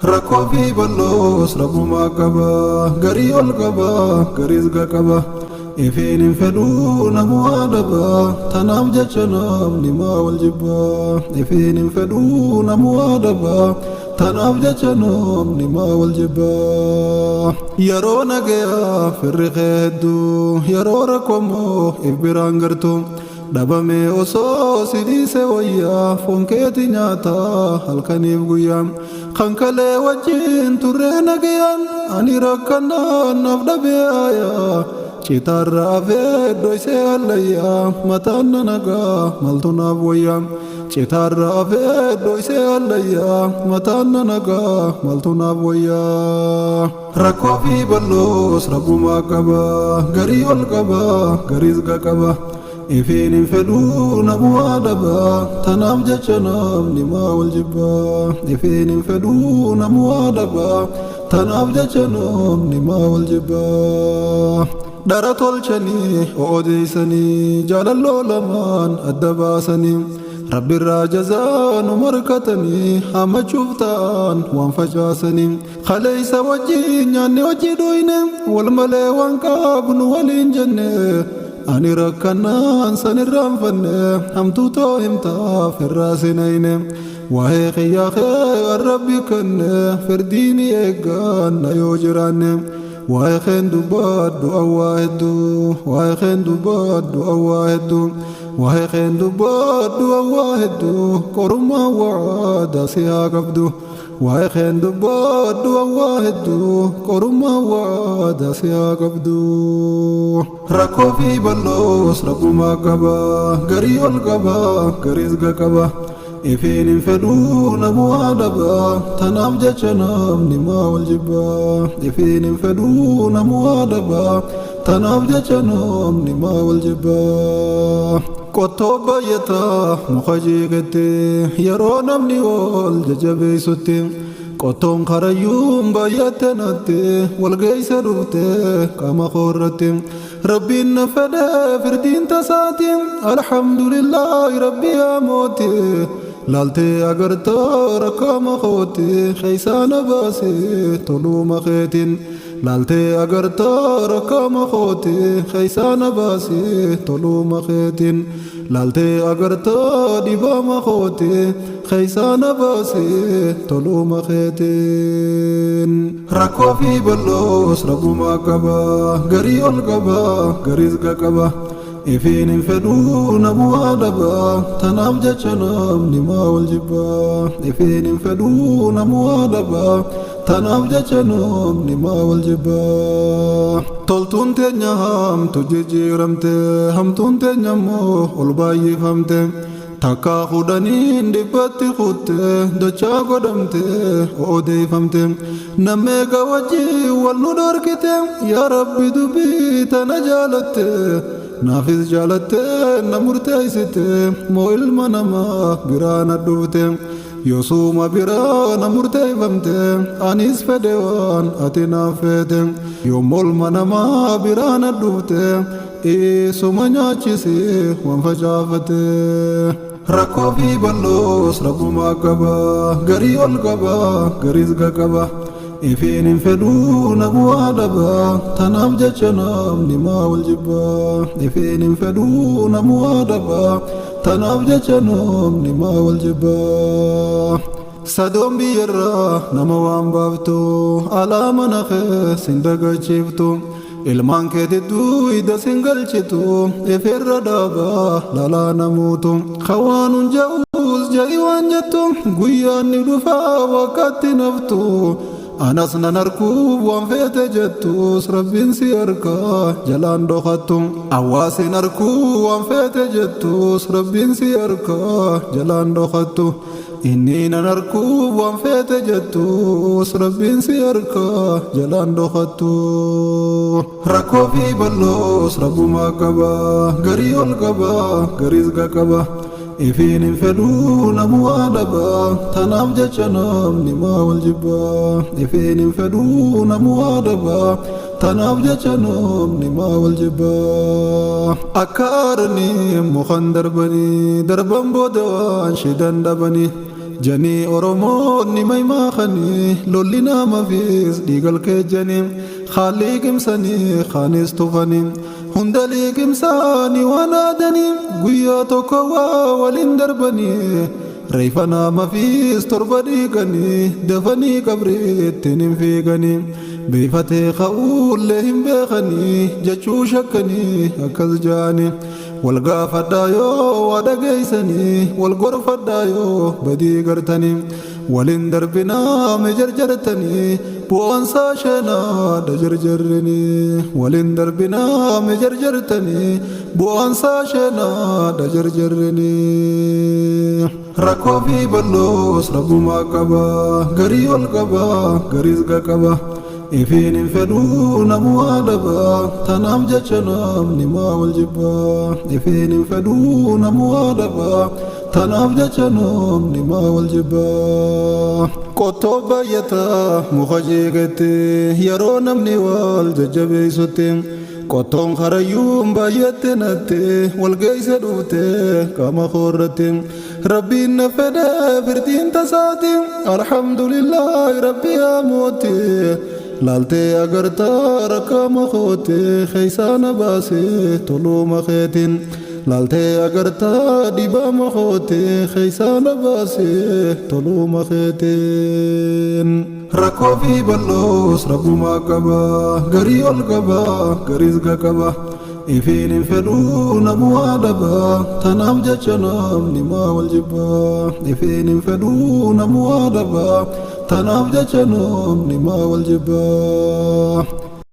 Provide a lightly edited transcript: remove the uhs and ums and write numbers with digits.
Rakkoo fi bal'oos rabbumaa qaba, garii ol qaba, gariis qaba. Ifiin hin fedhuu namuu adaba, tanaaf jecha namni maa wal jibba. Ifiin hin fedhuu namuu adaba, tanaaf jecha namni maa wal jibba. Yeroo nagayaa firri kee hedduu, yeroo rakkoo immoo if biraan gartu. Dhabamee osoo si dhiise wayyaa, foon keeti nyaataa halkaniif guyyaa. Kan kalee wajjin turree nagayaan, ani rakkannaan naaf dhabee aayaa. Citaarra afee dhoysee hallayyaa, mataan na nagaa maltu naaf wayyaa. Citaarra afee dhoysee hallayyaa, mataan na nagaa maltu naaf wayyaa. Rakkoo fi bal'oos rabbumaa qaba, garii ol qaba, gariis qaba. Ifiin hin fedhuu namuu adaba, tanaaf jecha namni maa wal jibba. Ifiin hin fedhuu namuu adaba, tanaaf jecha namni maa wal jibba. Dhara tolchanii odeessanii, jaalalloo lamaan adda baasanii, rabbirraa jazaa nu markatanii, hammachuuf ta'an waan facaasanii. Kaleessa wajjin nyaanni hojii dhuyne, wal malee waan qabnu waliin jenne. Ani rakkannaan san irraanfanne, hamtuu too himtaaf irraa sinayne. Waa'ee kiyyaa kee rabbi kenne, firdiini eegganna yoo jiraanne. Waa'ee keen dubbadhu awwaa hedduu, waa'ee keen dubbadhu awwaa hedduu, waa'ee keen dubbadhu awwaa hedduu, qorummaa waada si haa qabdu. Waa'ee keen dubbadhu awwaa hedduu, qorummaa waada si haa qabdu. Rakkoo fi bal'oos rabbumaa qaba, garii ol qaba, gariis qaba. Ifiin hin fedhuu namuu adaba, tanaaf jecha namni maa wal jibba. Ifiin hin fedhuu namuu adaba, tanaaf jecha namni maa wal jibba. Qottoo baay'ataa muka jeeqette, yeroo namni wal jajjabeessutti. Qottoon karayyuun baay'atte natti, wal geesse dhufte qaama koorratti. Rabbiin na fedhe firdiin tasaati, alhamdulillaahi rabbi yaa mooti. Laaltee agartaa rakkaama kooti, keessaa na baase toluma keetiin. Laaltee agartaa rakkaama kooti, keessaa na baase toluma keetiin. Laaltee agartaa dhibama kooti, keessaa na baase toluma keetiin. Rakkoo fi bal'oos rabbumaa qaba, garii ol qaba, gariis qaba. Ifiin hin fedhuu namuu adaba, tanaaf jecha namni maa wal jibba. Ifiin hin fedhuu namuu adaba, tanaaf jecha namni maa wal jibba. Toltuun teenya hamtu jijjiiramte, hamtuun teenya immoo ol baay'ifamte. Takka kudhaniin dhibbatti kutte, dachaa godhamte odeeffamte. Nammeeqa wajjin wal nu dhorkite, yaa rabbi dubbii tana jaalatte. Naafis jaalatte na murteessite, moo ilma namaa biraa na dhufte. Yoosuma biraa na murteeffamte, anis fedhe waan ati naaf feete. Yommuu ilma namaa biraa na dhufte, isuma nyaachise waan facaafate. Rakkoo fi bal'oos rabbumaa qaba, garii ol qaba, gariis qaba. Ifiin hin fedhuu namuu adaba, tanaaf jecha namni maa wal jibba. Ifiin hin fedhuu namuu adaba, tanaaf jecha namni maa wal jibba. Sadoon biyyarraa nama waan baaftu, alaa mana kee sin dagachiiftu. Ilmaan kee didduu ida sin galchitu, ifirra dhaabaa lalaa namuutu. Kawaanuun ja'uus ja'i waan jettu, guyyaan ni dhufaa wakkatti naftu. Anas nan arkuuf waan feete jettus, rabbiin si harkaa jalaan dhokattu. Hawaasin arkuu waan feete jettus, rabbiin si harkaa jalaan dhokattu. Inni nan arkuuf waan feete jettus, rabbiin si harkaa jalaan dhokattu. Rakkoo fi bal'oos rabbumaa qaba, garii ol qaba, gariis qaba. Ifiin hin fedhuu namuu adaba, tanaaf jecha namni maa wal jibba. Ifiin hin fedhuu namuu adaba, tanaaf jecha namni maa wal jibba. Akka aaranii mukan darbanii, darban booda waan shidan dhabanii. Janii Oromoonni maymaakanii lolli namaafis dhiigal keejjanii haalli qimsanii kaanis tufanii hunda liqimsaanii waan aadanii guyyaa tokko waa waliin darbanii reefa namaafis torba dhiiganii dafanii qabriittiin hin fiiganii beeyfatee ka'uullee hin beekanii jechuu shakkanii akkas ja'anii. Wal gaafadhaa yoo waa dhageessanii wal gorfadhaa yoo badii gartanii waliin darbinaa mijarjartanii bu'aansaa sheenaadha jarjarrinii waliin darbinaa mijarjartanii bu'aansaa sheenaadha jarjarrinii. Rakkoo fi bal'oos rabbumaa qaba garii ol qaba gariis qaba. Ifiin hin fedhuu namuu adaba tanaaf jecha namni maa wal jibba. Ifiin hin fedhuu namuu adaba tanaaf jecha namni maa wal jibba. Qottoo baay'ataa muka jeeqetti yeroo namni wal jajjabeessutti qottoon harayyuun baay'atte natti wal geesse dhufte qaama koorratti rabbiin na fedhe firdiin tasaati alhamdulillaahi rabbi yaa mootii. Laaltee agartaa rakkaama koote keeysaa na baase toluma keetiin laaltee agartaa dhibama koote keeysaa na baase toluma keetiin. Rakkoo fi bal'oos rabbumaa qaba garii ol qaba gariis qaba. Ifiin hin fedhuu namuu adaba tanaaf jecha namni maa wal jibba. Ifiin hin fedhuu namuu adaba tanaaf jecha namni maa wal jibba.